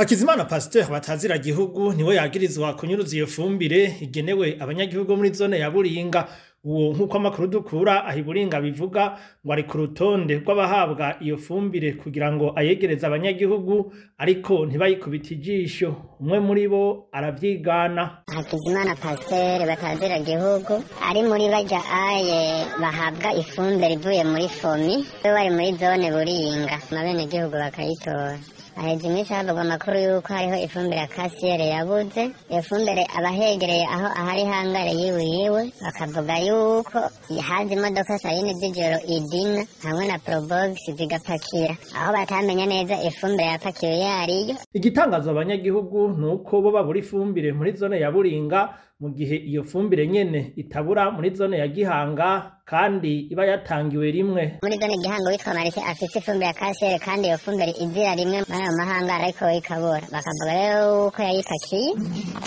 Hakizimana Pasteur batazira gihugu niwe yagirizwa kunyuruza iyo fumbire igenewe abanyagihugu muri zone ya Buringa. Uwo nk'uko amakuru dukura aho Iburinga bivuga ngo ari ku rutonde rw'abahabwa iyo fumbire kugira ngo ayegereze abanyagihugu, ariko ntibayikubite ijisho. Umwe muri bo aravyigana. Hakizimana Pasteur batazira gihugu ari muri barya aye bahabwa ifumbire ivuye muri FOMI, we bari muri zone Buringa, abenegihugu bakayitora. Haheze iminsi havugwa amakuru y'uko hariho ifumbire ya kasiyere yabuze. Iyo fumbire abahegereye aho ahari hangare yiwe yiwe bakavuga yuko haza imodoka saa yine z'ijoro idina hamwe na probox zigapakira, aho batamenya neza ifumbire yapakiwe iyo ariyo. Igitangaza abanyagihugu ni uko bo babura ifumbire muri zone ya Buringa, mu gihe iyo fumbire nyene itabura muri zone ya Gihanga kandi iba yatangiwe rimwe. Muri zone Gihanga witwa Marike afise ifumbire ya kasiyere, kandi iyo fumbire izira rimwe muri ayo mahanga, ariko we ikabura. Bakavuga rero yuko yayipakiye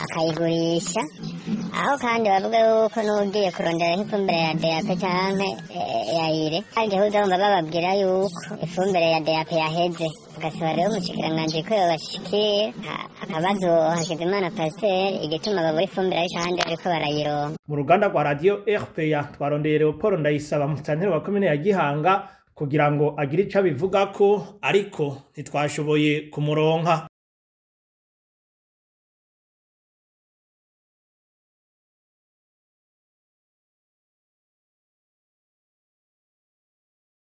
akayigurisha, aho kandi bavuga yuko n'ugiye kurondera nk'ifumbire ya DAP canke ya ire hagiye bumva bababwira yuko ifumbire ya DAP yaheze. Bagasaba rero umushikiranganji ko yobashikira akabazo Hakizimana Pasteur igituma babura ifumbire ariko ahandi bariko barayironka. Mu ruganda rwa radio RPA twarondeye Leopold Ndayisaba, musitanteri wa komine ya Gihanga, kugira ngo agire ico abivugako, ariko ntitwashoboye kumuronka.